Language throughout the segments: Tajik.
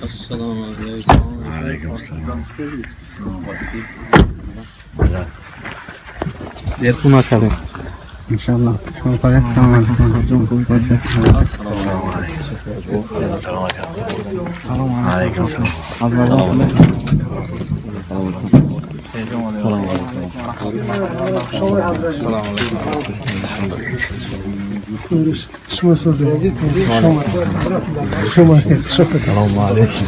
Ассалому алайкум. Алайкум ассалом. Дер хона кардем. Иншаллоҳ. Шумо фақат салом алайкум. Ассалому алайкум. Салом алайкум. Салом алайкум. Салом Салом алайкум. Салом алайкум. Шумо созед. Шумо. Шумо. Салом алайкум.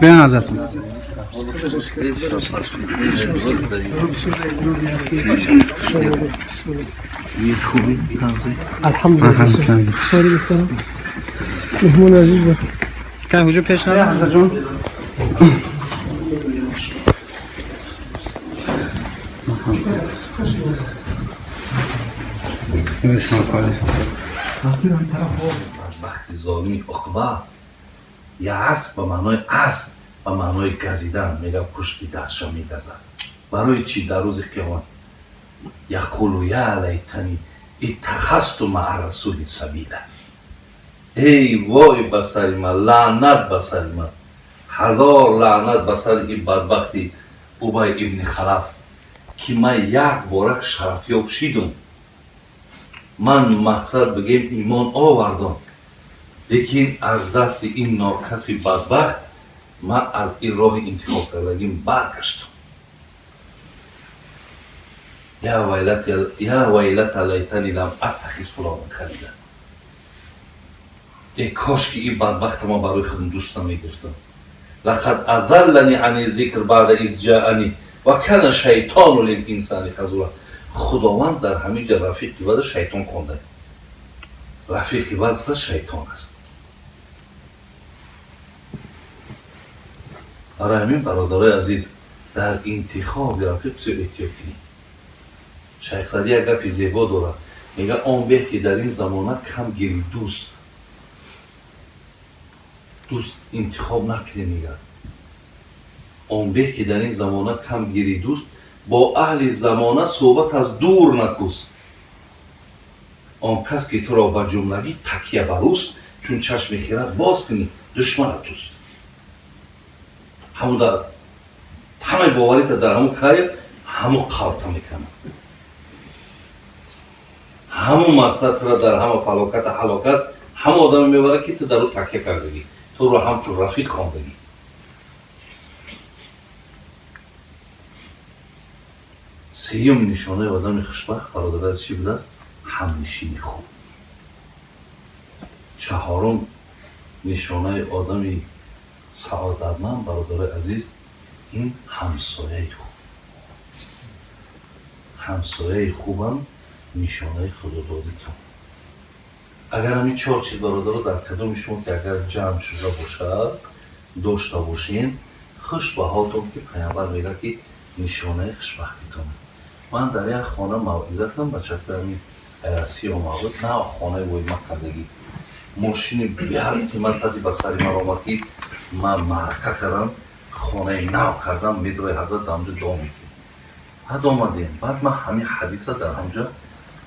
بیان ازتون. خوبی؟ نازی؟ الحمدلله. سوری بکنم. مهمون عزیز بخیر. که حضور پیش نداره حضرت جون. وقتی ظالمی عقبه یا اسب به معنای اسب به معنای گزیدن میگه پشتی دستش میگزد. برای چی در روز قیامت یقول یا لیتنی اتخذت مع الرسول سبیلا. ای وای به سر من، لعنت به سر من، هزار لعنت به سر این بدبختی ابی ابن خلف که من یک باره شرفیاب شدم. من مقصد بگیم ایمان آوردم، لیکن از دست این ناکس بدبخت من از این راه انتخاب کردگیم برگشتم. یا ویلت لیتنی لم اتخذ فلانا خلیلا. ای کاش که این بدبخت ما برای خودم دوست نمیگرفتم. لقد اضلنی عن الذکر بعد اذ جاءنی و کان شیطان للانسان خذولا. خداوند در همین جا رفیق بد شیطان خوانده. رفیق بد شیطان است. برای همین برادرای عزیز در انتخاب رفیق بسیار احتیاط کنید. شیخ سعدی یک گپی زیبا دارد، میگه آن به که در این زمانه کم گیری دوست، دوست انتخاب نکنی. میگه آن به که در این زمانه کم گیری دوست، با اهل زمانه صحبت از دور نکوست. آن کس که تو را به جملگی تکیه بر اوست، چون چشم خیرت باز کنی دشمنت توست. همون در همه باوری تا در همون کار همون قوت میکنه، همون مقصد را در همه فلاکت هلاکت همون آدم میبره که تو در او تکیه کردگی، تو رو همچون رفیق خواندگی. سیوم نشانه آدم خوشبخت برادر از چی بوده است؟ همنشینی خوب. چهارم نشانه آدم سعادتمند برادر عزیز این همسایه خوب. همسایه خوبم نشانه خدادادیتون. اگر همین چهار چیز برادر رو در کدام شما که اگر جمع شده باشد داشته باشین، خوش به حالتون که پیامبر میگه که نشانه خوشبختیتون. من در یک خانه موعظه کردم، بچه همین سی آمده نه خانه وای مکردگی ماشین بیاد قیمت دادی به سر من آمد که من معرکه کردم، خانه نو کردم، میدروی حضرت در اونجا دعا میکنیم. بعد آمدیم، بعد من همین حدیث در اونجا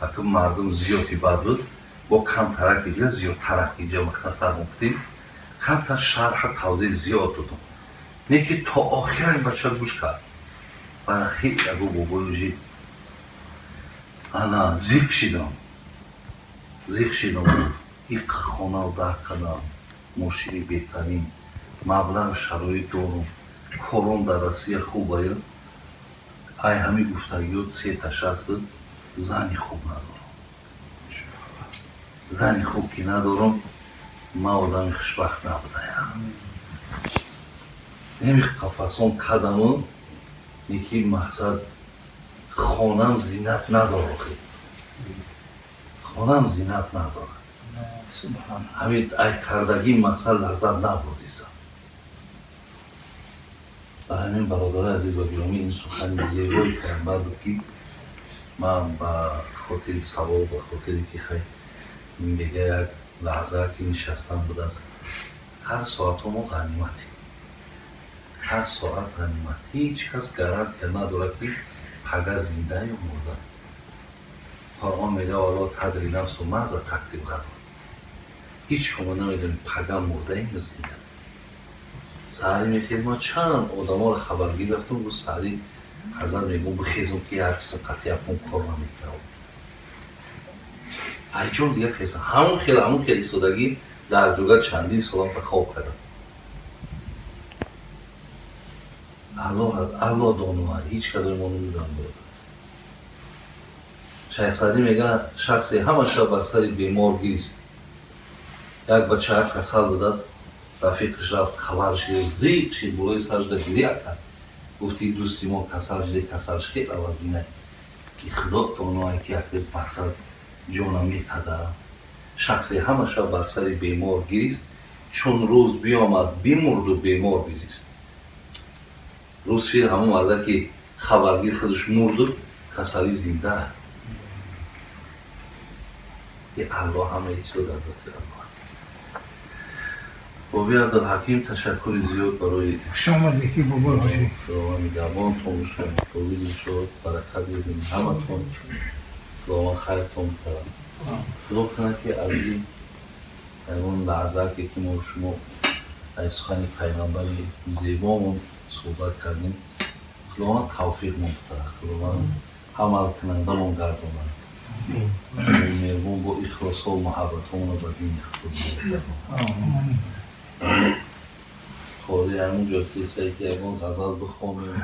اگه مردم زیادی بد بود با کم ترک دیگه زیاد ترک اینجا مختصر گفتیم، کمتر شرح و توضیح زیاد دادم. نه که تا آخر این بچه گوش کرد. بعد خیلی اگه بابای انا زیق شدم، زیق شدم. این خانه رو درک کردم، ماشینی بهترین، مبلغ شرایط دارم، کارم در روسیه خوبه. ای همین گفتگیات سه تش است، زنی خوب ندارم. زنی خوب که ندارم، من آدم خوشبخت نبودم. نمی قفسان کردم یکی مقصد خانم زینت نداره، خانم زینت نداره. همین ای کردگی مقصد لذت نبردیسم. برای همین برادر عزیز و گرامی این سخن زیبایی پیامبر بود که من به خاطر ثواب، به خاطری که خیلی میگه یک лаҳза ки нишастан будааст, ҳар соатҳо мо ғаниматем, ҳар соат ғанимат. Ҳеҷ кас гарантия надорад, ки пага зинда ё мурда. Қуръон мегӯяд: ولا تدري نفس ماذا تكسب غدا. Ҳеҷ кама намедонем пага мурдаем ё зинда. Саҳарӣ мехез, ма чанд одаморо хабаргир рафтам, гуфт саҳарӣ ҳазрат мегӯм бихезам, ки ҳар чизам қатъи якум кор намекунам. Айҷон дигар хезам, ҳамон хел, ҳамон хел истодагӣ дар ҷуга чандин солам та хоб кардам. Аллоҳ доно, ҳеҷ кадои мо намедонам. Шайх Саъдӣ мегӯяд: шахсе ҳама шаб бар сари бемор гирист. Як бача касал будааст, рафиқаш рафт, хабараш гирифт, зиқ шид, болои сараш гиря кард. Гуфт: ин дӯсти мо касал шида, касалш хеле аваз бинад. Ки худо доное, ки яке мақсад ҷона метада. Шахсе ҳама шаб бар сари бемор гирист, чун рӯз биомад, бимурду бемор бизист. Рӯз шид, ҳамон марда ки хабаргир худаш мурду, касалӣ зинда. Ки Аллоҳ ҳамаи чизо дар дасти Аллоҳ. Боби Абдулҳаким, ташаккури зиёд барои Хуш омадед, ки бобо бошед. Худованд нигаҳбонтон бошад, ковиди шуд, баракат бидин ҳаматон. Худованд хайртон кунад. Худо кунад, ки аз ин ягон лаҳза ки мо шумо аз сухани пайғамбари зебомон суҳбат кардем, Худованд тавфиқмон кунад, Худованд амалкунандамон гардонад. Меҳрубон бо ихлосҳо муҳаббатҳомонро ба дини худ. Холи ҳамон ҷо кисае ки ягон ғазал бихонем.